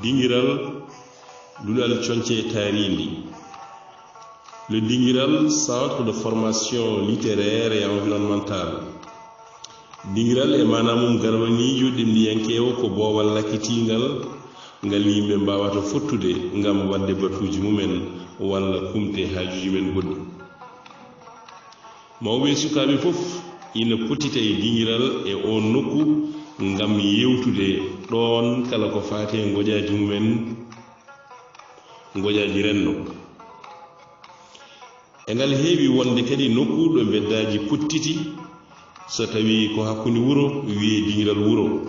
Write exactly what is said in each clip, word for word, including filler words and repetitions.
Dingiral, duɗal coñce taariindi. Le Dingiral, Centre de formation littéraire et environnementale. Dingiral e maana mum garwaniijo ɗemɗiyankeewo ko boowal lakkitiingal ngal yimɓe mbaawata fottude ngam waɗde batuuji mumen walla kumte haajuuji men goɗɗi. Mawɓe e sukaaɓe fof ina pottita e dingiral e oon nokku ngam yeewtude ɗoon kala ko faati e ngoƴaaji mumen, ngoƴaaji renndo. E ngal heewi wonde kadi nokku ɗo mbeddaaji pottiti, so tawii ko hakkunde wuro, wiyee dingiral wuro,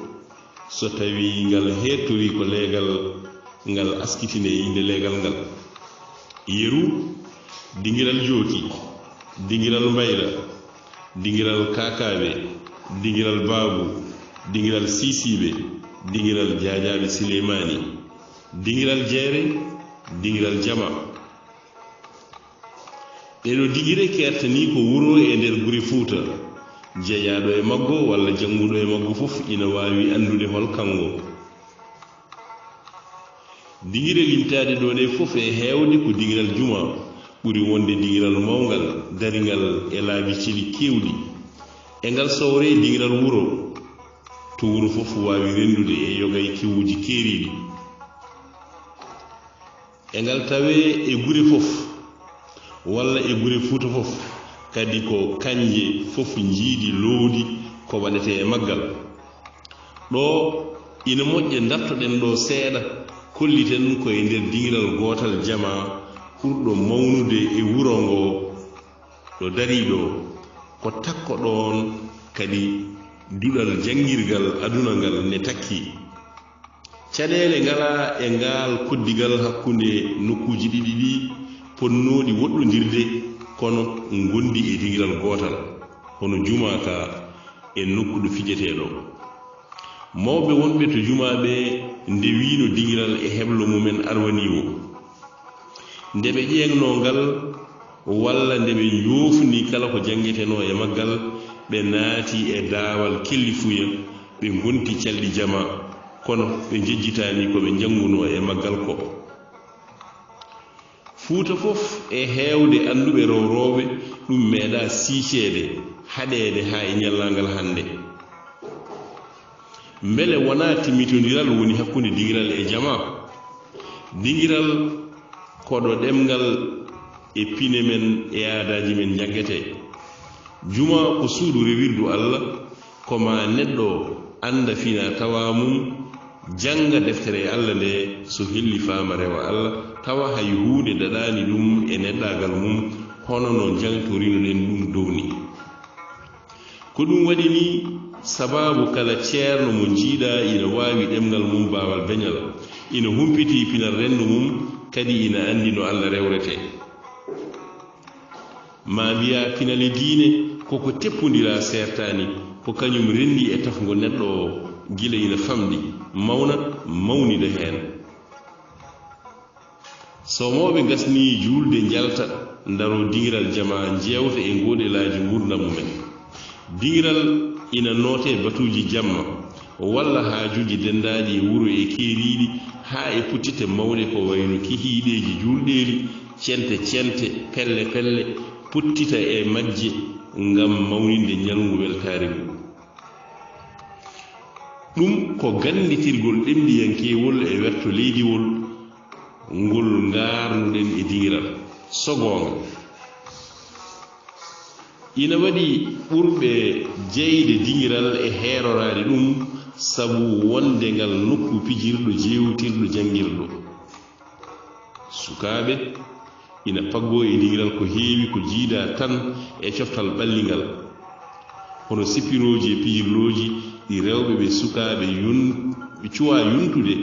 so tawii ngal heertorii ko leegal, ngal askitinee innde leegal ngal. Yeru, dingiral jooki, dingiral mbayla, dingiral kaakaaɓe, dingiral baabu, dingiral siisiiɓe, dingiral jaajaaɓe Sileymaani, dingiral jeere, dingiral jama. Ɗeeɗoo dingire keertanii ko wuro e nder gure Fuuta. Jeyaaɗo e maggo walla jannguɗo e maggo fof ina waawi anndude hol kanngo. Dingire limtaaɗe ɗoo ɗe fof e heewde ko dingiral juma, ɓuri wonde dingiral mawngal, daringal e laabi celi keewɗi. E ngal sowre dingiral wuro, to wuro fof waawi renndude e yoga e kewuuji keeriiɗi. E ngal tawee e gure fof, walla e gure Fuuta fof, kadi ko kañje fof njiidi loowdi ko waɗetee e maggal. Ɗo ina moƴƴa dartoɗen ɗo seeɗa, kolliten ko e nder dingiral gootal jama ɓurɗo mawnude e wuro ngo, ɗo darii ɗo, ko takko ɗoon kadi duɗal janngirgal aduna ngal ne takki. Caɗeele ngalaa e ngaal koddigal hakkunde nokkuuji ɗiɗi ɗii ponnooɗi woɗɗondirde, kono ngondi e dingiral gootal, hono juma ka e nokku ɗo fijetee ɗo. Mawɓe wonɓe to juma ɓe ndewino dingiral e heblo mumen arwaniiwo. Nde ɓe ƴeeŋnoo ngal, walla nde ɓe njoofni kala ko janngetenoo e maggal, ɓe naati e daawal kellifuya, ɓe ngonti calɗi jama, kono ɓe njejjitaani ko ɓe njanngunoo e maggal ko. Fuuta fof e heewde annduɓe rowrowɓe, ɗum meeɗaa siiceede, haɗeede haa e ñallaangal hannde. Mbele wonaa timmitondiral woni hakkunde dingiral e jama? Dingiral ko ɗo ɗemngal e pine men e aadaaji men njanngetee. Juma ko suudu rewirdu Alla, ko ma neɗɗo annda fina tawa mum, jannga deftere Alla nde, so helli faama rewa Alla, tawa hay huunde daɗaani ɗum e neɗɗaagal mum, hono no njaŋtorinoɗen ɗum dow ni. Ko ɗum waɗi ni, sabaabu kala ceerno mo njiiɗa ina waawi ɗemngal mum baawal beñal, ina humpitii pinal renndo mum, kadi ina anndi no Alla rewretee. Ma mbiya pinal e diine ko ko teppondiraa seertaani, ko kañum renndi e tafngo neɗɗo o, gila ina famɗi, mawna, mawnida heen. So mawɓe ngasnii juulde njalta, ndaroo dingiral jama, njeewta e ngoɗelaaji nguurndam mumen. Dingiral ina nootee batuuji jamma, walla haajuuji denndaaɗi e wuro e keeriiɗi, haa e pottitte mawɗe ko wayno kihiiɗeeji juulɗeeli, cente cente, pelle pelle, pottita e majje ngam mawninde ñalngu weltaare ngu. Ɗum ko gannditirgol ɗemɗiyankeewol e werto leydiwol ngol ngaarnuɗen e dingiral. So goonga, ina waɗi ɓurɓe jeyde dingiral e heeroraade ɗum, sabu wonde ngal nokku pijirɗo, jeewtirɗo, janngirɗo. Sukaaɓe ina paggoo e dingiral ko heewi ko jiidaa tan e coftal ɓallingal, hono sippirooji e pijirlooji ɗi rewɓe ɓe sukaaɓe yun-, ɓe cuwaa yuntude,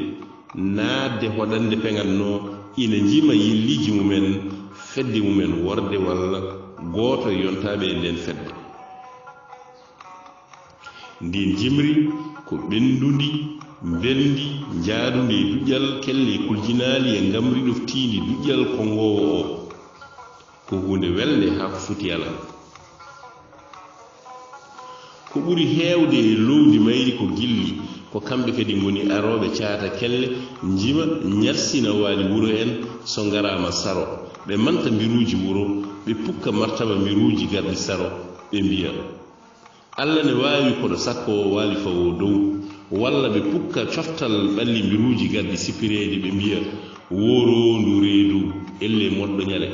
naatde hoɗande peŋatnoo, ina njima yilliiji mumen, fedde mumen worde walla gooto e yontaaɓe e ndeen fedde. Ndiin jimri ko ɓenndundi, mbelndi, njaadundi e duƴƴal, kelle kuljinaali e ngamri ɗoftiindi duƴƴal konngoowo o. Ko huunde welnde haa ko foti alaa. Ko ɓuri heewde e loowdi mayri ko gilli, Ko kamɓe kadi ngoni arooɓe caata kelle, njima, ñarsina waali wuro en, so ngaraama saro, ɓe manta mbiruuji wuro, ɓe pukka martaba mbiruuji garɗi saro, ɓe mbiya, Alla ne waawi koɗo sakkoo waali fawoo dow, walla ɓe pukka coftal ɓalli mbiruuji garɗi sippireeji, ɓe mbiya, Wooroo ndu reedu, ellee moɗɗo ñale.